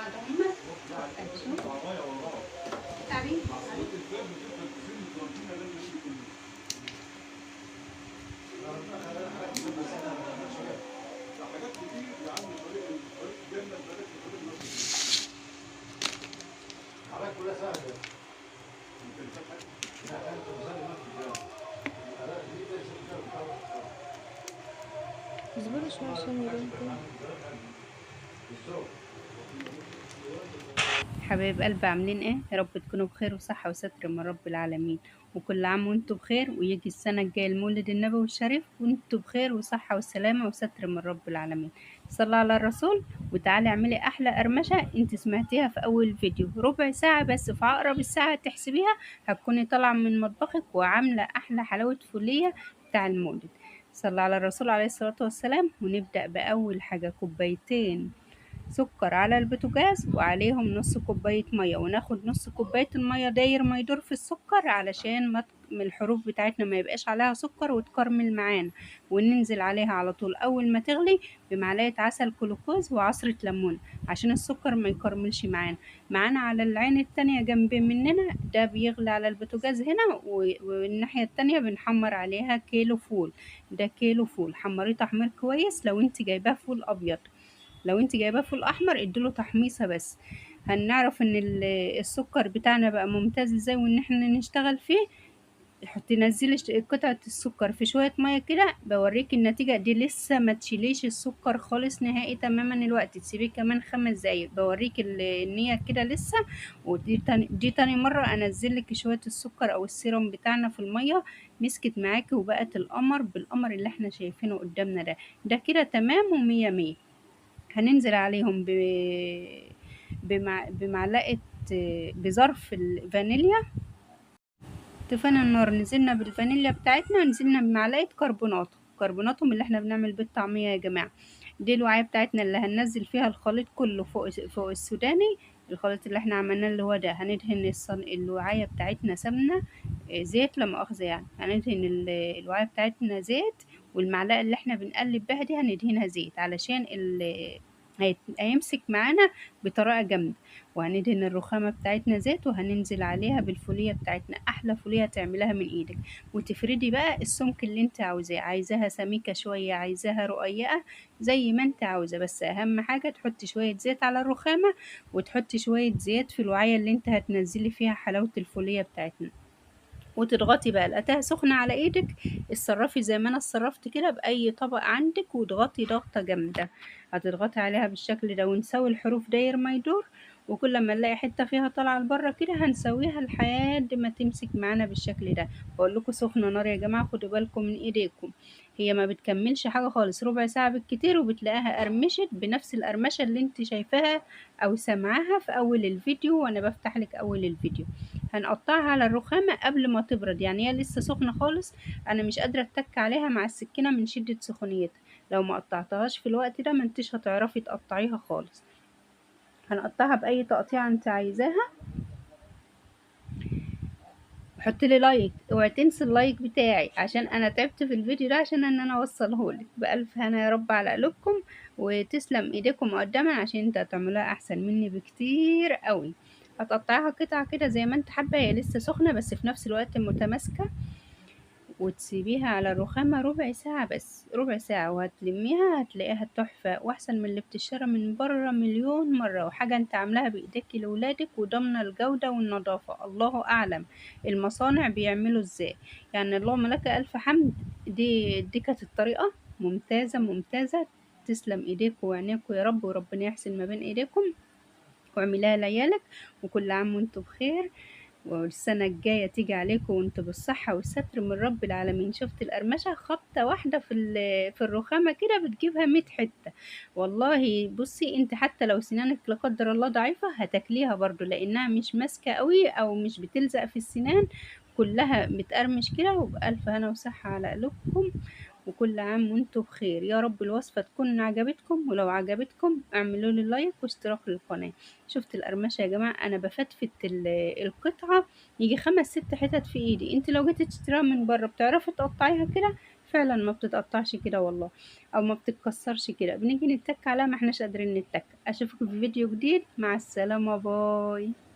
بعض هما. اصبري شوية عشان يبان كده. حبايب قلبي عاملين ايه؟ يا رب تكونوا بخير وصحة وستر من رب العالمين، وكل عام وانتم بخير، ويجي السنة الجاية المولد النبوي الشريف وانتم بخير وصحة وسلامة وستر من رب العالمين. صلى على الرسول. وتعالي اعملي احلى قرمشة انت سمعتيها في اول فيديو، ربع ساعة بس، في عقرب الساعة تحسبيها هتكوني طالعة من مطبخك وعاملة احلى حلاوة فولية بتاع المولد. صلى على الرسول عليه الصلاة والسلام. ونبدأ بأول حاجة كوبايتين سكر على البوتاجاز وعليهم نص كوباية مية، وناخد نص كوباية المية داير ما يدور في السكر علشان ما الحروف بتاعتنا ما يبقاش عليها سكر وتكرمل معانا. وننزل عليها على طول اول ما تغلي بمعلقة عسل كلوكوز وعصرة ليمون عشان السكر ما يكرملش معانا. معانا على العين التانية جنب مننا ده بيغلي على البوتاجاز هنا، والناحية التانية بنحمر عليها كيلو فول. ده كيلو فول حمريه تحمير كويس لو انت جايباه فول ابيض، لو انت جايباه فول احمر اديله تحميصه بس. هنعرف ان السكر بتاعنا بقى ممتاز ازاي وان احنا نشتغل فيه. حطي نزلي قطعه السكر في شوية مية كده، بوريك النتيجة. دي لسه ما تشيليش السكر خالص نهائي تماما الوقت، تسيبيه كمان 5 دقايق. بوريك النية كده لسه. ودي تاني مرة انزلك شوية السكر او السيرم بتاعنا في المية، مسكت معاكي وبقت القمر بالقمر اللي احنا شايفينه قدامنا ده. ده كده تمام ومية مية. هننزل عليهم بمعلقة بظرف الفانيليا. طفينا النار، نزلنا بالفانيليا بتاعتنا، نزلنا بمعلقة كربوناتو، كربوناتو من اللي احنا بنعمل بيه الطعمية يا جماعة. دي الوعية بتاعتنا اللي هننزل فيها الخليط كله فوق السوداني، الخليط اللي احنا عملناه اللي هو ده. هندهن الوعية بتاعتنا سمنة زيت، لا مؤاخذة يعني، هندهن الوعية بتاعتنا زيت، والمعلقة اللي احنا بنقلب بها دي هندهنها زيت علشان هيمسك معانا بطريقة جامدة. وهندهن الرخامة بتاعتنا زيت، وهننزل عليها بالفولية بتاعتنا، احلى فولية تعملها من ايدك. وتفردي بقى السمك اللي انت عاوزاه، عايزاها سميكة شوية، عايزاها رقيقة، زي ما انت عاوزة. بس اهم حاجة تحطي شوية زيت على الرخامة، وتحطي شوية زيت في الوعية اللي انت هتنزلي فيها حلاوة الفولية بتاعتنا. وتضغطي بقى، لقيتها سخنة على ايدك اتصرفي زي ما انا اتصرفت كده باي طبق عندك، واضغطي ضغطة جامدة. هتضغطي عليها بالشكل ده، ونسوي الحروف داير ما يدور، وكل ما نلاقي حتة فيها طالعة لبره كده هنسويها لحد ما تمسك معانا بالشكل ده. بقول لكم سخنة نار يا جماعة، خدوا بالكم من ايديكم، هي ما بتكملش حاجة خالص، ربع ساعة بالكتير وبتلاقيها قرمشت بنفس القرمشة اللي انت شايفاها او سامعاها في اول الفيديو وانا بفتح لك اول الفيديو. هنقطعها على الرخامة قبل ما تبرد، يعني هي لسه سخنة خالص، انا مش قادرة اتك عليها مع السكينة من شدة سخونيتها. لو ما قطعتهاش في الوقت ده ما انتش هتعرفي تقطعيها خالص. هنقطعها باي تقطيعه انت عايزاها. حطي لي like، اوعي تنسي ال like بتاعي عشان انا تعبت في الفيديو ده عشان ان انا اوصله لك. بالف هنا يا رب على قلوبكم، وتسلم ايديكم مقدما عشان انت هتعملوها احسن مني بكتير قوي. هتقطعيها قطع كده زي ما انت حابة، هي لسه سخنة بس في نفس الوقت متماسكة. وتسيبيها على الرخامة ربع ساعة بس، ربع ساعة وهتلميها، هتلاقيها تحفة واحسن من اللي بتشترى من بره مليون مرة، وحاجة انت عاملاها بايديك لولادك وضامنة الجودة والنظافة. الله اعلم المصانع بيعملوا ازاي، يعني اللهم لك الف حمد. دي كانت الطريقة ممتازة ممتازة. تسلم ايديكم وعينيكم يا رب، وربنا يحسن ما بين ايديكم، واعمليها لعيالك. وكل عام وانتم بخير، والسنة الجاية تيجي عليكم وانتم بالصحة والستر من رب العالمين. شفت القرمشة خبطة واحدة في الرخامة كده بتجيبها 100 حتة والله. بصي انت حتى لو سنانك لا قدر الله ضعيفة هتاكليها برضو، لانها مش ماسكة قوي او مش بتلزق في السنان، كلها بتقرمش كده. وبألف هنا وصحة على قلوبكم، وكل عام وانتم بخير يا رب. الوصفة تكون عجبتكم، ولو عجبتكم اعملوا لي like واشتراك للقناة. شفت القرمشة يا جماعة، انا بفتفت القطعة يجي 5 6 حتت في ايدي. انت لو جيتي تشتريها من بره بتعرفي تقطعيها كده؟ فعلا ما بتتقطعش كده والله، او ما بتتكسرش كده، بنيجي نتك عليها ما احناش قادرين نتك. اشوفكم في فيديو جديد، مع السلامة، bye.